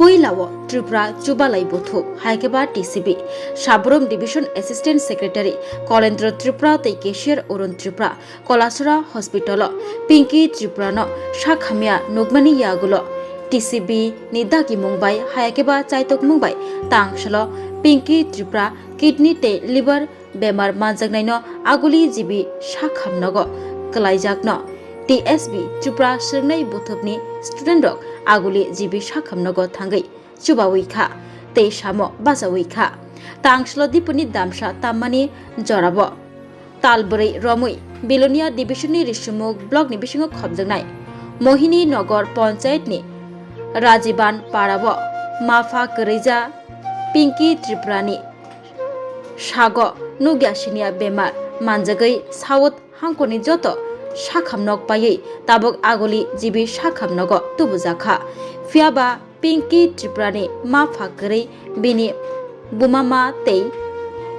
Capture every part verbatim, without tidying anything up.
Puilao Tripura Chubalai Buthu, hai khe ba T C B, Sabrum Division Assistant Secretary Kolendro Tripura tei Cashier Arun Tripura, Kolasora Hospital-o Pinky Tripura no sak hamya nukmani yagulo T C B ni dagimung bai hai khe ba chaitokmung bai tangsalo Pinky Tripura kidney tei liver bemar manjaknaino aguli G B sakhamnogo kwlaijakno T S B Tripura swrwngnai buthupni student rok aguli G B sakhamnogo thangwi chubawi kha tei samo bachawi kha. Tangslo dipuni damsa tammani jorabo talbwrwi romwi Bilonia division ni Risumuk block ni bisingo khopjaknai Mohini Nogor Panchayat ni Rajiban Parabo mapha kwrwija Pinky Tripura ni sago nukya siniya bemar manjagwi South hangkorni joto sakhamnok paiwi tabuk aguli G B sakhamnogo tubujakha. Phiyaba Pinky Tripurani mapha kwrwi bini bumama tei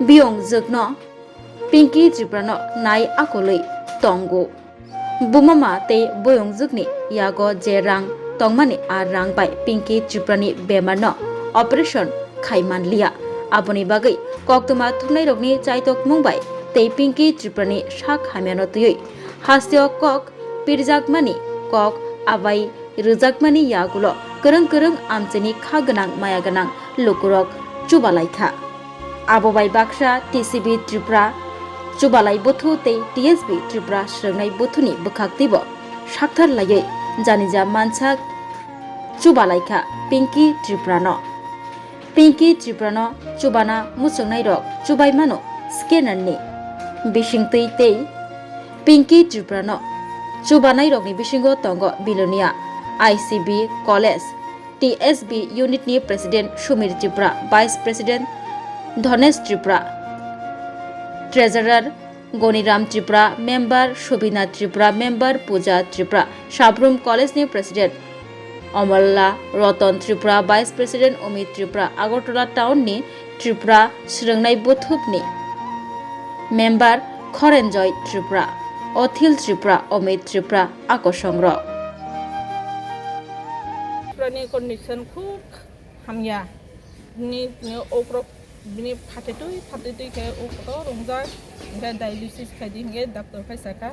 biyongjwkno Pinky Tripurano nai akolwi tongo. Bumama tei boyongjwkni yago je rang tongmani, a rang bai Pinky Tripurani bemarno operation khai manliya. Aboni bagwi koktwma thumnairokni chaitokmung bai tei Pinky Tripurani sak hamyano twiwi hasteo kok pirjakmani, kok abai rwjakmani yagulo kwrwng kwrwng amchaini kha gwnang maya gwnang lukurok chubalaikha. Abo bai baksa T C B Tripura Chubalai Buthu tei T S B Tripura Swrwngnai Buthuni bwkhaktwibo sakthar laiwi janija mansak chubalaikha Pinky Tripurano. Pinky Tripurano chubana muchungnairok chubai mano scanner ni bisingtwi tei Pinky Tripurano chubanairokni bisingo tongo Bilonia I C B College, T S B unit ni President Sumir Tripura, Vice President Dhanesh Tripura, Treasurer Goniram Tripura, Member Subina Tripura, Member Puja Tripura, Sabrum College ni President Omolla Roton Tripura, Vice President Omit Tripura, Agartala Town ni Tripura Swrwngnai Buthupni Member Khorenjoy Tripura, Othil Tripura, Omit Tripura, akosongrok. Tripurani condition khub hamya. Bini, bini okrok, bini phatitwi, phatitwi khe o kotor wngjak. Hingkhe dialysis khaidi hingkhe doctor khai saka.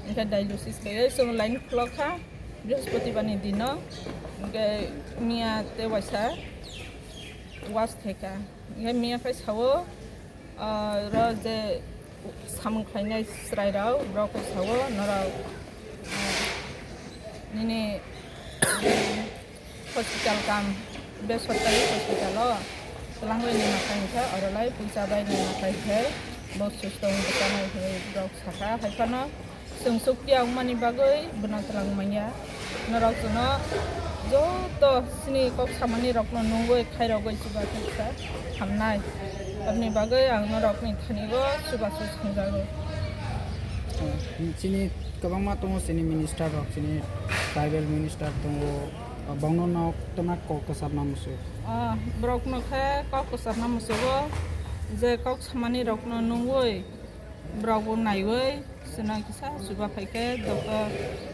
Hingkhe dialysis khaidi chwng line khulokha Brihaspatibarni dino. Hingkhe miya tei waisa wash khaikha. Hingkhe miya khai sao, ah, oro je samung khlainai chwrairok, borok khai sao norok, ah, nini hospital kam, besorkari hospital o twlangwi nima kha hinkhe, oro lai puisa bai nima kha hinkhe bo susto wngwi tongwi hinwi borok sakha. Haiphano chwng sukti wngmani bagwi bono twlang manya. Norok chwngno joto chini kok samani rokno nungwi khairogwi chubachu kha hamnai. Aboni bagwi ang norokni thani o chubachu songjago. Chini kwbangma tongo, chini minister rok, chini tribal minister tongo. Bongno nok tona kok kwchapna muchuk. Ah, borokno khe kok kwchapna muchugo, je kok samani rokno nungwi borok bo naiwi chwna kisa chuba phaikhe doctor,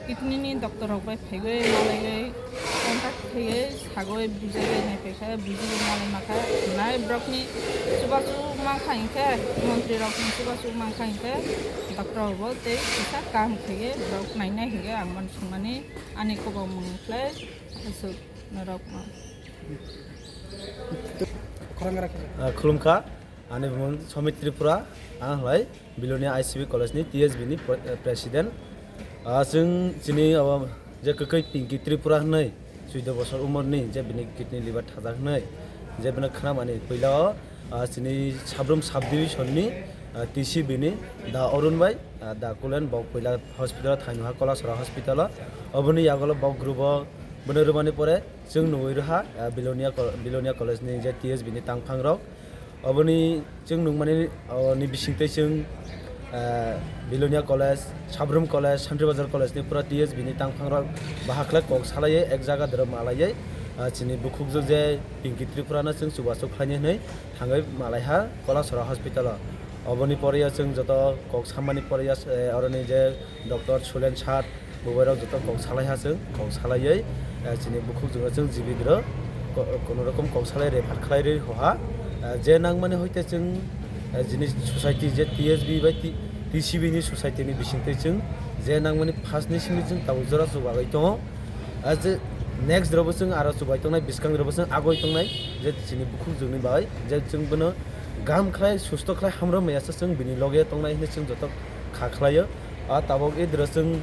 kidney ni doctor rok bai phaiwi malaiwi contact khaiwi sagwi bujaiwi naipaikha, bujiwi malai makha. Nai borokni chubachu mankha hinkhe, montri rokni chubachu mankha hinkhe doctor bo tei kisa kaham khaiwi borok nainai hinkhe ang uansukmani. Ani kwbangmung khlai aswk norokno. Khorang gra khe. Ah, khulumkha, ani bumung Somit Tripura, ang hlai Bilonia I C B College ni T S B ni pre-, eh, president. Ah, chwng chini abo je kwkhwi Pinky Tripura hwnwi, chuido bosor umor ni, je bini kidney liver thajak hwnwi, je bini khwnamani puila o, ah, chini Sabrum sub division ni, ah, T C B ni Da Arun bai, ah, Da Kulen bo puila hospital o thangwi ha Kolasora hospital o. Oboni yagulo bo group o bono rwmani pore chwng nugwi rwha, ah, Bilonia Col-, Bilonia College ni je T S B ni tangphang rok. Oboni chwng nukmani, oh, ni bisingtwi chwng, ah, Bilonia College, Sabrum College, Santri Bazar College ni pura T S B ni tangphang rok bahakle kok salaiwi ek jaga doro malaiwi, ah, chini bukhukjwk je Pinky Tripura no chwng chubachu khlainai hwnwi thangwi malaiha Kolasora hospital o. Oboni pore o chwng joto kok sammani pore o, eh, oroni je Doctor Sulen sir, bo bai rok joto kok salai ha chwng, kok salaiwi, eh, chini bukhuk jora chwng jibidro, ko-, kono rokom kok salai refer khlai rwi hoha. Ah, je nangmani hoite chwng, ah, jini society je T S B bai T-, T C B ni society ni bisingtwi chwng je nangmani first ni simi chwng tabuk jora chubagwi tongo. Ah, je next rokbo chwng aro chubai tongnai, bwskangrokbo chwng agoi tongnai, je chini bukhuk jwkni bagwi je chwng bono gam khlai, susto khlai, hamrok maya se chwng bini loge tongnai hinwi chwng joto kha khlaio. Ah, tabuk idro chwng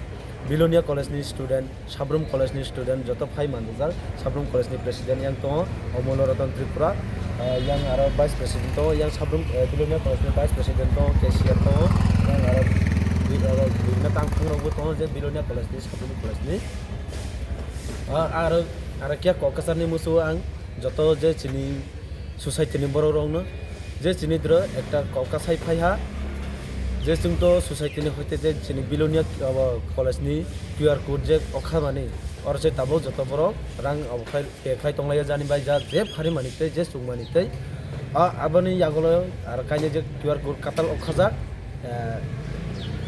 Bilonia College ni student, Sabrum College ni student joto phai manjak, Sabrum College ni president yang tongo, Omolo Ratan Tripura, ah, yang aro vice president tongo, yang Sabrum, eh, Bilonia College ni vice president tongo, cashier tongo, yang aro bi-, aro bibhinno tangthungrokbo tongo, je Bilonia College ni, Sabrum College ni. Ah, aro, aro khe kok kwchar ni musu ang joto je chini society ni borok rok no je chini dro ekta kok kasai phai ha, je chwng to society ni hoite je chini Bilonia abo college ni Q R code je okha mani, oro se tabuk joto borok rang abo khai pay khai tong lai ya, jani bai ja je phari mani tei je chwng mani tei. A, aboni yagulo aro kainwi je Q R code katal okha jak, eh,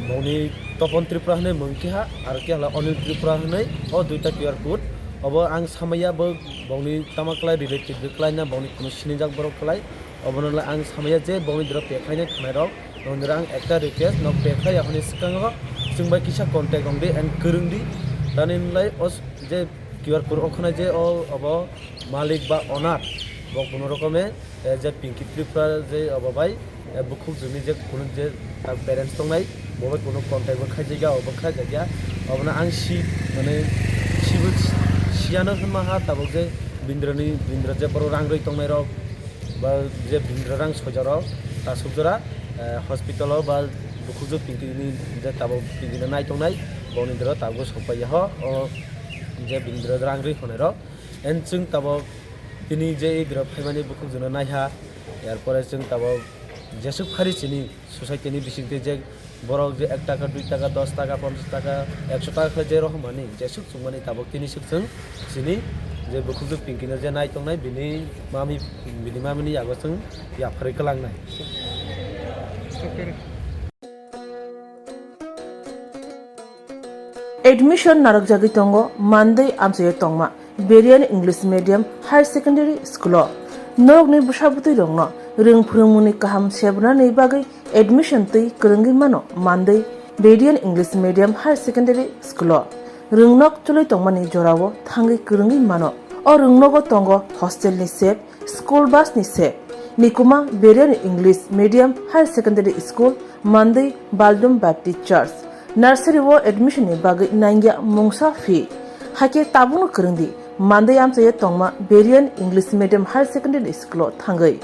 bongni Topon Tripura hinwi mung keha, aro keha Onil Tripura hinwi, o duita Q R code. Obo ang samaya bo bongni tama klai relative de klai na bongni kuno sinijak borok klai. Obono le ang samaya je bongni dro pay khlainai thanai rok, bongni dro ang ekta request, nok pay khlai ya hwnwi swkango chwng bai kisa contact wng di and kwrwng di. Tani lai o s-, je Q R code o khwnai je o obo malik ba owner bo kuno rokome, eh, je Pinky Tripura je obo bai, eh, bukhuk jwkni je kuno je ta parents tongnai, bo bai kuno contact bo khaijak ya, obo khaijak ya. Obono ang si, mane, sibo siyano hwnma ha tabuk je bindroni, bindra je borok rang rwi tongnai rok, ba je bindra rang soijarok tasuk jora, eh, hospital o ba bukhukjwk Pinky ni je tabuk Pinky no nai tongnai, boni doro tabuk sokpai ya ho, o je bindra rang rwi hwnai rok. En chwng tabuk tini je idro phaimani bukhukjwk no naiha, er pore chwng tabuk jesuk phari chini society ni bisingtwi je borok je ek taka, dui taka, dos taka, ponchas taka, ekso taka khe je rohormani, jesuk chukmani tabuk tini suk chwng chini je bukhukjwk Pinky no je nai tongnai, bini mami, bini mami ni yago chwng yapharwi kwlangnai. Admission narwkjagwi tongo Mandwi amchaio tongma Berian English Medium Higher Secondary School o. Norokni bwsa bwtwi rokno rwng phwrwngmungni kaham sebranani bagwi admission twi kwrwngwi mano Mandwi Berian English Medium Higher Secondary School o. Rwngnok chwlwi tongmani jorao thangwi kwrwngwi mano. O rwngnogo tongo hostel ni sep, school bus ni sep. Nikuma Berian English Medium Higher Secondary School, Mandwi Baldum Baptist Church. Nursery o admission ni bagwi nangya mungsa fee. Hakhe tabukno kwrwng di, Mandwi amchaio tongma Berian English Medium Higher Secondary School o thangwi.